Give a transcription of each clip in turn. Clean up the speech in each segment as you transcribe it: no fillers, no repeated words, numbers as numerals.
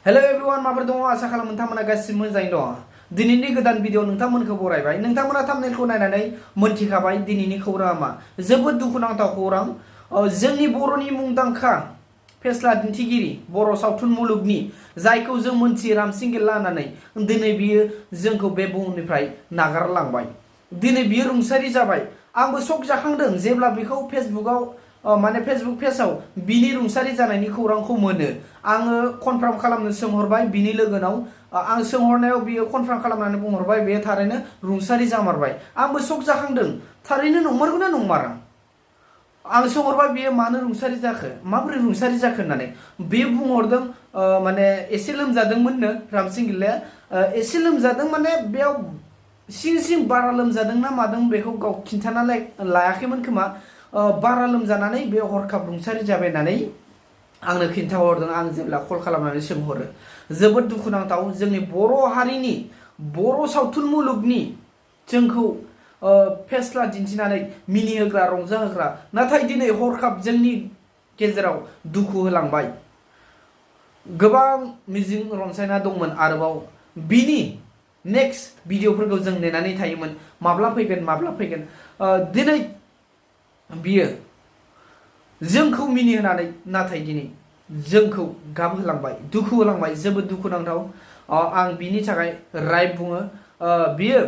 Hello everyone माबोरै दङ आसा खालामो नोंथांमोना गासिबो मोजाङैनो दङ। दिनैनि गोदान भिडिअ नोंथांमोनखौ बरायबाय। नोंथांमोना थाम्बनेलखौ नायनानै मोनथिखाबाय दिनैनि खौराङा मा। जोबोद दुखुनांथाव खौरां। जोंनि बर'नि मुंदांखा फेस्ला दिन्थिगिरि बर' सावथुन मुलुगनि जायखौ जों मोनथियो रामसिंगिला होननानै दिनै बियो जोंखौ बे बुहुमनिफ्राय नागारलांबाय। दिनै बियो रुंसारि जाबाय। आंबो शक जाखांदों जेब्ला बेखौ फेसबुक पेजाव बिनि रुंसारि जानायनि खौरांखौ मोनो। आङो कनफार्म खालामनो सोंहरबाय बिनि लोगोनाव। आं सोंहरनायाव बियो कनफार्म खालामनानै बुंहरबाय बे थारैनो रुंसारि जामारबाय। आंबो शक जाखांदों थारैनो नंमारगौना नंमारा। आं सोंहरबाय बियो मानो रुंसारि जाखो, माबोरै रुंसारि जाखो होननानै। बियो बुंहरदों एसे लोमजादोंमोननो रामसिंगिलाया। एसे लोमजादों माने बेयाव सिं बारा लोमजादों ना मादों बेखौ गाव खिन्थाना लायाखैमोन खोमा। बारा लोमजानानै बे हरखाब रुंसारि जाबाय होननानै आंनो खिन्थाहरदों। आं जेब्ला कल खालामनानै सोंहरो जोबोद दुखुनांथाव। जोंनि बर' हारिनि बर' सावथुन मुलुगनि जोंखौ फेस्ला दिन्थिनानै मिनिहोग्रा रंजाहोग्रा नाथाय दिनै हरखाब जोंनि गेजेराव दुखु होलांबाय। गोबां मिजिं रनसायना दंमोन आरोबाव बिनि नेक्स्ट भिडिअफोरखौ जों नेनानै थायोमोन माब्ला फैगोन। दिनै बियो जोंखौ मिनिहोनानै नाथाय दिनै जोंखौ गाबहोलांबाय, दुखु होलांबाय। जोबोद दुखुनांथाव। आं बिनि थाखाय राइट बुङो। बियो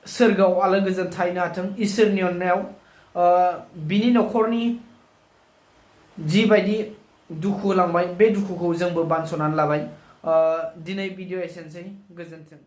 सोरगोआव आलो गोजोन थाहैनो हाथों इसोरनि अननायाव। बिनि न'खरनि जिबायदि दुखु होलांबाय बे दुखुखौ जोंबो बानस'नानै लाबाय। दिनै भिडिअ एसेनोसै, गोजोन्थों।